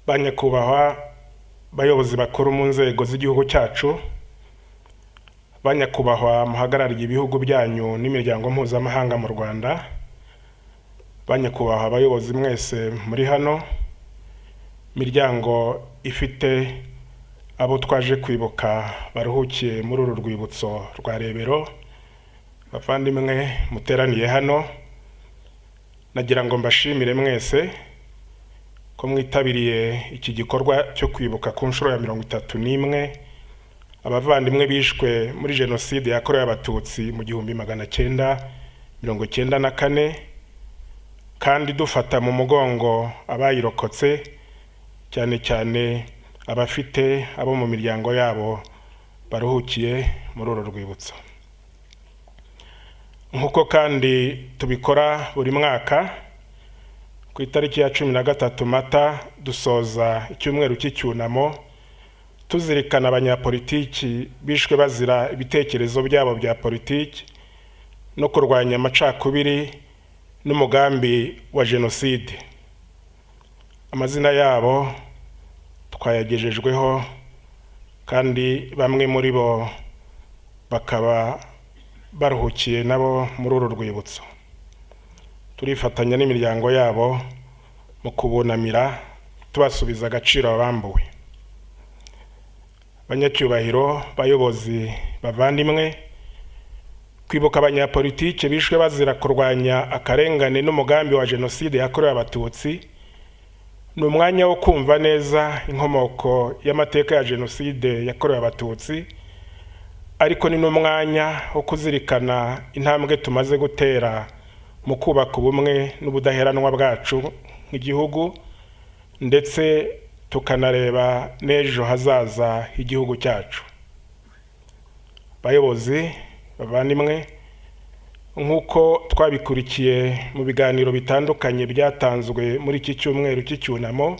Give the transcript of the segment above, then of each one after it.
Ba nyakubahwa bayobozi bakuru mu nzego z'igihugu cyacu, ba nyakubahwa muhagarariye ibihugu byanyu n'imiryango mpuzamahanga mu Rwanda, ba nyakubahwa abayobozi mwese muri hano, miryango ifite abo twaje kwibuka baruhukiye muri uru rwibutso rwa Rebero, bavandimwe muteraniye hano, nagira ngo mbashimire mwese ko mwitabiriye iki gikorwa cyo kwibuka ku nshuro ya 31 abavandimwe bishwe muri Jenoside yakorewe Abatutsi mu 1994, kandi dufata mu mugongo abayirokotse, cyane cyane abafite abo mu miryango yabo baruhukiye muri uru rwibutso. Nk'uko kandi tubikora buri mwaka, ku itariki ya 13 Mata dusoza icyumweru cy'icyunamo tuzirikana abanyapolitiki bishwe bazira ibitekerezo byabo bya politiki no kurwanya amacakubiri n'umugambi wa Jenoside. Amazina yabo twayagejejweho, kandi bamwe muri bo bakaba baruhukiye nabo muri uru rwibutso. Turifatanya n'imiryango yabo mu kubunamira, tubasubiza agaciro abambuwe. Banyacyubahiro, bayobozi, bavandimwe, kwibuka abanyapolitike bishwe bazira kurwanya akarengane n'umugambi wa Jenoside yakorewe Abatutsi ni umwanya wo kumva neza inkomoko y'amateka ya Jenoside yakorewe Abatutsi, ariko ni n'umwanya wo kuzirikana intambwe tumaze gutera mu kubaka ubumwe n'ubudaheranwa bwacu nk'igihugu, ndetse tukanareba n'ejo hazaza h'igihugu cyacu. Bayobozi, bavandimwe, nk'uko twabikurikiye mu biganiro bitandukanye byatanzwe muri iki cyumweru cy'icyunamo,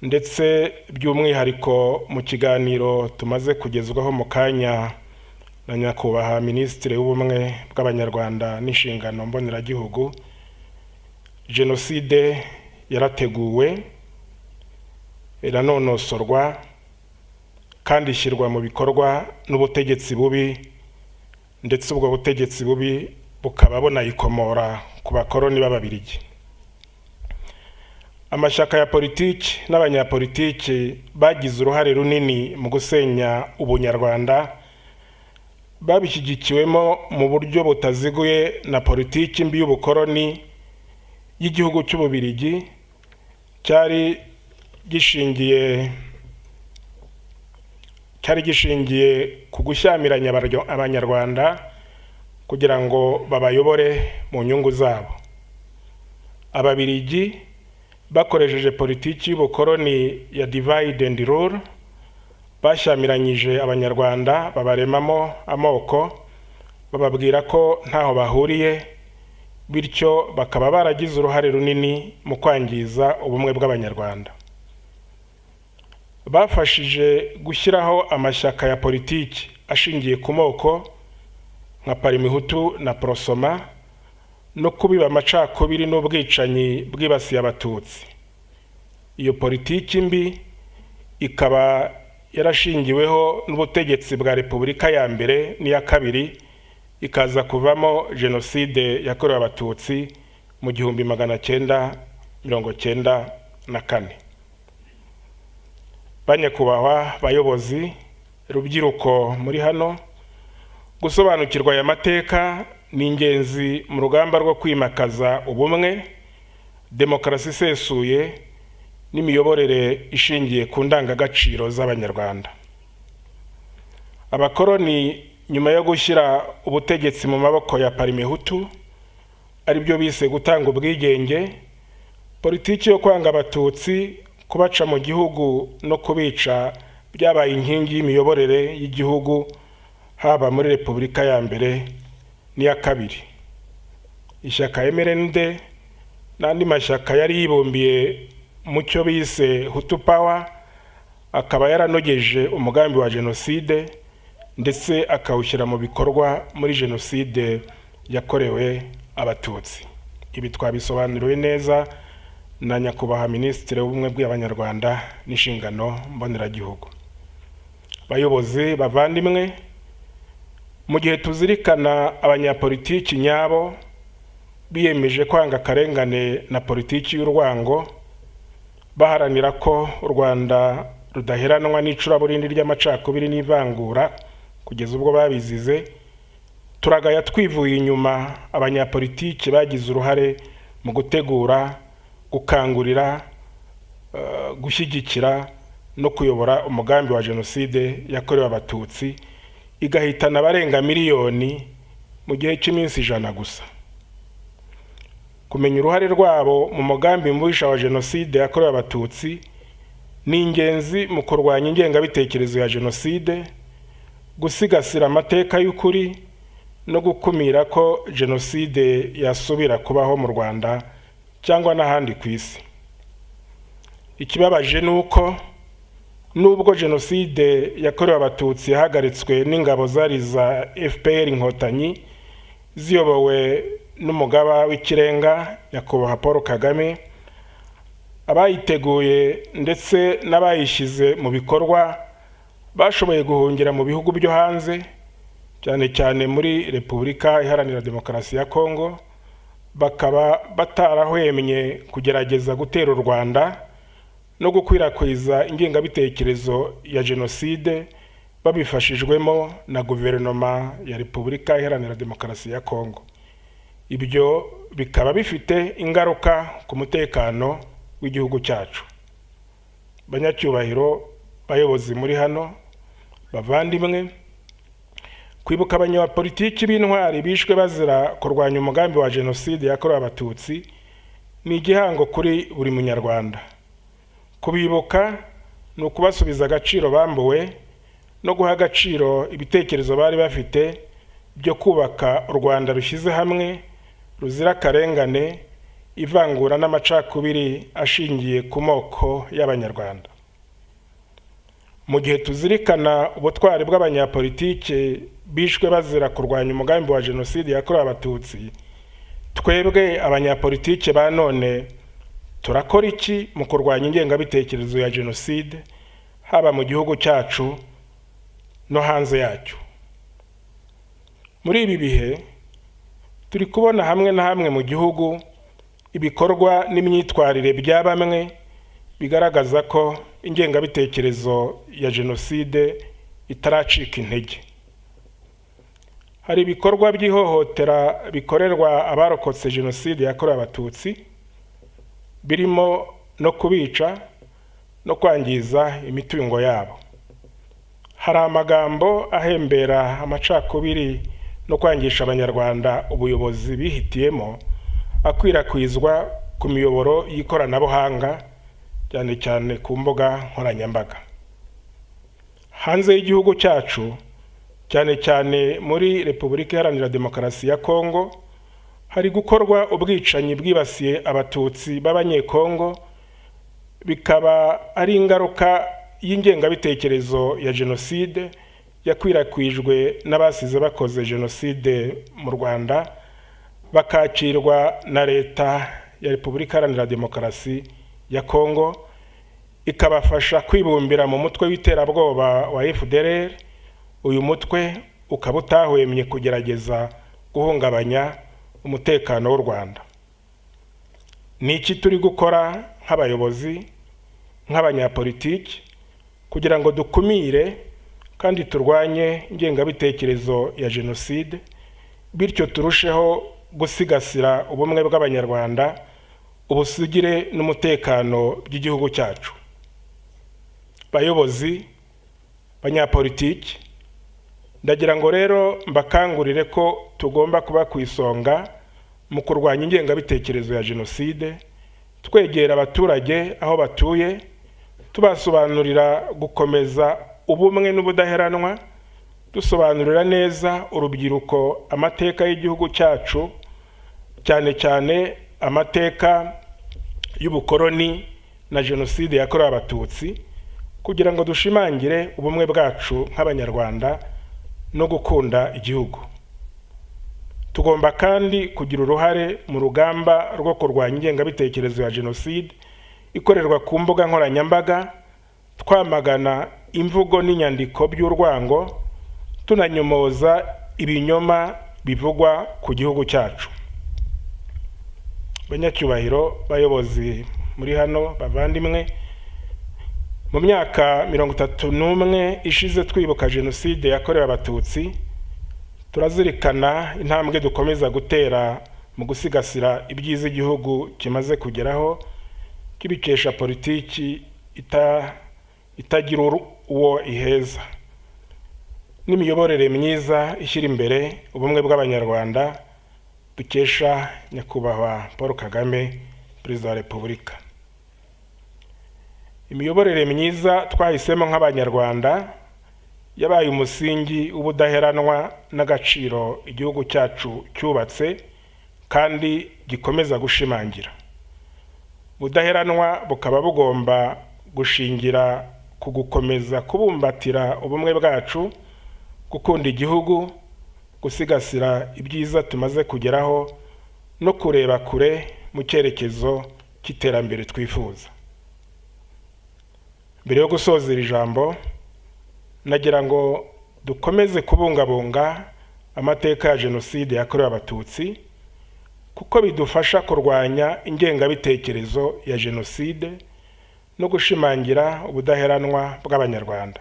ndetse by'umwihariko mu kiganiro tumaze kugezwaho mu kanya na nyakubahwa Minisitiri w'Ubumwe bw'Abanyarwanda n'Inshingano Mboneragihugu, Jenoside yarateguwe, iranonosorwa, kandi ishyirwa mu bikorwa n'ubutegetsi bubi, ndetse ubwo butegetsi bubi bukaba bunayikomora ku bakoroni b'Ababirigi. Amashyaka ya politiki n'abanyapolitiki bagize uruhare runini mu gusenya ubunyarwanda, babishyigikiwemo mu buryo butaziguye na politiki mbi y'ubukoroni y'igihugu cy'Ububirigi cyari gishingiye ku gushyamiranya Abanyarwanda kugira ngo babayobore mu nyungu zabo. Ababirigi bakoresheje politiki y'ubukoroni ya divide and rule, bashyamiranyije Abanyarwanda, babaremamo amoko, bababwira ko ntaho bahuriye, bityo bakaba baragize uruhare runini mu kwangiza ubumwe bw'Abanyarwanda. Bafashije gushyiraho amashyaka ya politiki ashingiye ku moko nka Parmehutu na Aprosoma, no kubiba amacakubiri n'ubwicanyi bwibasiye Abatutsi. Iyo politiki mbi ikaba yarashingiweho n'ubutegetsi bwa Repubulika ya mbere n'iya kabiri, ikaza kuvamo Jenoside yakorewe Abatutsi mu 1994. Banyakubahwa bayobozi, rubyiruko muri hano, gusobanukirwa aya mateka ni ingenzi mu rugamba rwo kwimakaza ubumwe, demokarasi isesuye n'imiyoborere ishingiye ku ndangagaciro z'Abanyarwanda. Abakoroni, nyuma yo gushyira ubutegetsi mu maboko ya Parmehutu, aribyo bise gutanga ubwigenge, politiki yo kwanga Abatutsi, kubaca mu gihugu no kubica byabaye inkingi y'imiyoborere y'igihugu, haba muri Repubulika ya mbere n'iya kabiri. Ishyaka MRND n'andi mashyaka yari yibumbiye mu cyo bise Hutu Power akaba yaranogeje umugambi wa Jenoside, ndetse akawushyira mu bikorwa muri Jenoside yakorewe Abatutsi. Ibi twabisobanuriwe neza na Nyakubahwa Minisitiri w'Ubumwe bw'Abanyarwanda n'inshingano mboneragihugu. Bayobozi bavandimwe, mu gihe tuzirikana abanyapolitiki nyabo biyemeje kwanga akarengane na politiki y'urwango, baharanira ko u Rwanda rudaheranwa n'icuraburindi ry'amacakubiri n'ivangura kugeza ubwo babizize, turagaya twivuye inyuma abanyapolitiki bagize uruhare mu gutegura, gukangurira, gushyigikira no kuyobora umugambi wa Jenoside yakorewe Abatutsi, igahitana abarenga miliyoni mu gihe cy'iminsi 100 gusa. Kumenya uruhare rwabo mu mugambi mubisha wa Jenoside yakorewe Abatutsi ni ingenzi mu kurwanya ingengabitekerezo ya Jenoside, gusigasira amateka y'ukuri no gukumira ko Jenoside yasubira kubaho mu Rwanda cyangwa n'ahandi ku isi. Ikibabaje ni uko nubwo Jenoside yakorewe Abatutsi yahagaritswe n'ingabo zari za FPR Inkotanyi ziyobowe n'umugaba w'ikirenga Nyakubahwa Paul Kagame, abayiteguye ndetse n'abayishyize mu bikorwa bashoboye guhungira mu bihugu byo hanze, cyane cyane muri Repubulika Iharanira Demokarasi ya Kongo, bakaba batarahwemye kugerageza gutera u Rwanda no gukwirakwiza ingengabitekerezo ya Jenoside babifashijwemo na Guverinoma ya Repubulika Iharanira Demokarasi ya Kongo. Ibyo bikaba bifite ingaruka ku mutekano w'igihugu cyacu. Banyacyubahiro, bayobozi muri hano, bavandimwe, kwibuka abanyapolitiki b'intwari bishwe bazira kurwanya umugambi wa Jenoside yakorewe Abatutsi ni igihango kuri buri munyarwanda. Kubibuka ni ukubasubiza agaciro bambuwe no guha agaciro ibitekerezo bari bafite byo kubaka u Rwanda rushyize hamwe, ruzira akarengane, ivangura n'amacakubiri ashingiye ku moko y'Abanyarwanda. Mu gihe tuzirikana ubutwari bw'abanyapolitike bishwe bazira kurwanya umugambi wa Jenoside yakorewe Abatutsi, twebwe abanyapolitike ba none turakora iki mu kurwanya ingengabitekerezo ya Jenoside, haba mu gihugu cyacu no hanze yacyo? Muri ibi bihe turi kubona hamwe na hamwe mu gihugu ibikorwa n'imyitwarire bya bamwe bigaragaza ko ingengabitekerezo ya Jenoside itaracika intege. Hari ibikorwa by'ihohotera bikorerwa abarokotse Jenoside yakorewe Abatutsi, birimo no kubica no kwangiza imitungo yabo. Hari amagambo ahembera amacakubiri no kwangisha Abanyarwanda ubuyobozi bihitiyemo, akwirakwizwa ku miyoboro y'ikoranabuhanga, cyane cyane ku mbuga nkoranyambaga. Hanze y'igihugu cyacu, cyane cyane muri Repubulika Iharanira Demokarasi ya Kongo, hari gukorwa ubwicanyi bwibasiye Abatutsi b'Abanyekongo, bikaba ari ingaruka y'ingengabitekerezo ya Jenoside yakwirakwijwe n'abasize bakoze Jenoside mu Rwanda, bakakirwa na Leta ya Repubulika Iharanira Demokarasi ya Kongo, ikabafasha kwibumbira mu mutwe w'iterabwoba wa FDLR. Uyu mutwe ukaba utahwemye kugerageza guhungabanya umutekano w'u Rwanda. Ni iki turi gukora nk'abayobozi, nk'abanyapolitiki, kugira ngo dukumire kandi turwanye ingengabitekerezo ya Jenoside, bityo turusheho gusigasira ubumwe bw'Abanyarwanda, ubusugire n'umutekano by'igihugu cyacu? Bayobozi, banyapolitiki, ndagira ngo rero mbakangurire ko tugomba kuba ku isonga mu kurwanya ingengabitekerezo ya Jenoside, twegera abaturage aho batuye, tubasobanurira gukomeza ubumwe n'ubudaheranwa, dusobanurira neza urubyiruko amateka y'igihugu cyacu, cyane cyane amateka y'ubukoloni na Jenoside yakorewe Abatutsi, kugira ngo dushimangire ubumwe bwacu nk'Abanyarwanda no gukunda igihugu. Tugomba kandi kugira uruhare mu rugamba rwo kurwanya ingengabitekerezo ya jenoside ikorerwa ku mbuga nkoranyambaga, twamagana imvugo n'inyandiko by'urwango, tunanyomoza ibinyoma bivugwa ku gihugu cyacu. Banyacyubahiro, bayobozi muri hano, bavandimwe, mu myaka 31 ishize twibuka jenoside yakorewe Abatutsi, turazirikana intambwe dukomeza gutera mu gusigasira ibyiza igihugu kimaze kugeraho, kibikesha politiki itagira uwo iheza n'imiyoborere myiza ishyira imbere ubumwe bw'Abanyarwanda dukesha Nyakubahwa Paul Kagame, Perezida wa Repubulika. Imiyoborere myiza twahisemo nk'Abanyarwanda yabaye umusingi w'ubudaheranwa n'agaciro igihugu cyacu cyubatse kandi gikomeza gushimangira. Ubudaheranwa bukaba bugomba gushingira ku gukomeza kubumbatira ubumwe bwacu, gukunda igihugu, gusigasira ibyiza tumaze kugeraho no kureba kure mu cyerekezo cy'iterambere twifuza. Mbere yo gusoza iri jambo, nagira ngo dukomeze kubungabunga amateka ya jenoside yakorewe Abatutsi, kuko bidufasha kurwanya ingengabitekerezo ya jenoside no gushimangira ubudaheranwa bw'Abanyarwanda.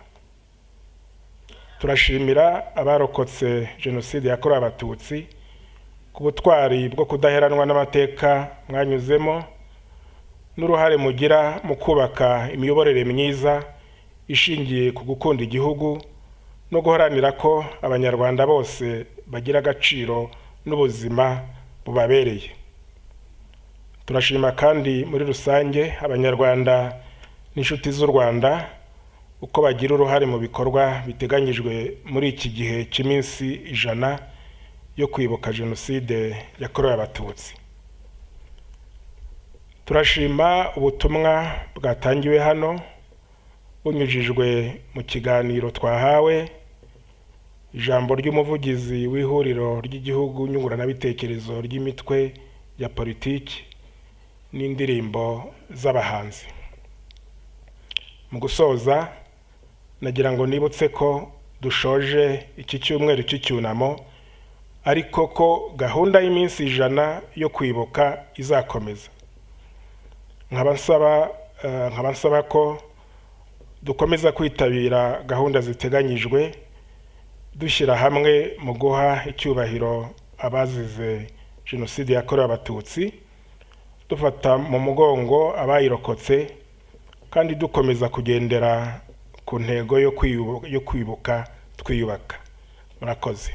Turashimira abarokotse jenoside yakorewe Abatutsi ku butwari bwo kudaheranwa n'amateka mwanyuzemo n'uruhare mugira mu kubaka imiyoborere myiza ishingiye ku gukunda igihugu no guharanira ko Abanyarwanda bose bagira agaciro n'ubuzima bubabereye. Turashima kandi muri rusange Abanyarwanda n'inshuti z'u Rwanda uko bagira uruhare mu bikorwa biteganyijwe muri iki gihe cy'iminsi 100 yo kwibuka jenoside yakorewe Abatutsi. Turashima ubutumwa bwatangiwe hano bunyujijwe mu kiganiro twahawe, ijambo ry'umuvugizi w'ihuriro ry'igihugu nyunguranabitekerezo ry'imitwe ya politiki n'indirimbo z'abahanzi. Mu gusoza, nagira ngo nibutse ko dushoje iki cyumweru cy'icyunamo, ariko ko gahunda y'iminsi 100 yo kwibuka izakomeza. Nkaba nsaba ko dukomeza kwitabira gahunda ziteganyijwe, dushyira hamwe mu guha icyubahiro abazize jenoside yakorewe Abatutsi, dufata mu mugongo abayirokotse, kandi dukomeza kugendera ku ntego yo kwibuka twiyubaka. Murakoze.